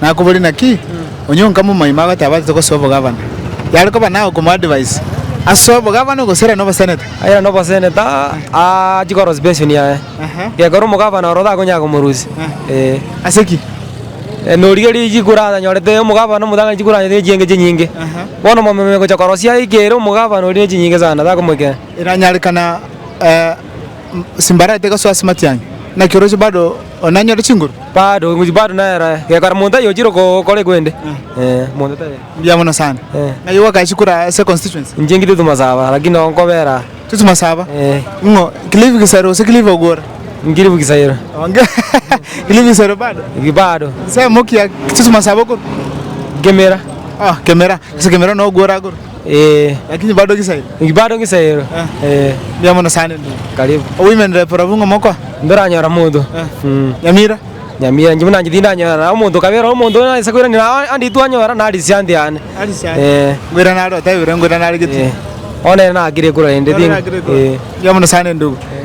Nakoboria naki, Onyonka momoima agoteba atete gosoa obogavana. Yare koba naye okomoadvise asoe obogavana gose ere noboseneta? Ere noboseneta achie korosia pension yaye. Gekora omogavana oro takonyara komorusia. Eh. Ase ki? Norigereria chikura atanyorete omogavana omotang'ani chikura anyorete chienge chinyinge. Bono omomeme gocha korosia aike ere omogavana oria ne chinyinge sana takomoikera. Eranyarekana Simbarete gosoa ase matiang'i, naki oroche bado onanyore chinguru? Bado, bado nere, gekora monto taiyo ochire gokora ekwende, eh, monto taiyo. Mbuya mono sana. Eh. Ng'ai gwakae chikura ase constituency? Inche ngite Tumasaba, lakini noo nkobera. Tumasaba? Eh. Ng'o, Kilifi Gisairo gose Kilifi Ogwora? Nkilifi Gisairo. Onge Kilifi Gisairo bado? Bado. Nsemo ki ya Tumasaba okorwa? Kemera. Ah, Kemera. Ase Kemera noo Ogwora akorwa? Ee. Lakini bado Gisairo? Bado Gisairo. Eh. Mbuya mono sana endugu. Karibu. Women rep rabwo ng'a mokoa? Ntoranyora monto. Nyamira? Nyamira inche buna inche tindanyora omonto kabera omonto nase koiranera ande twanyora na arisi yane. Arisi yane. Eh. Ngoirana are otebire ngoirana are gete. Bono ere nakire kura rende Bono nakire kura. Eh. Mbuya mono sana endugu.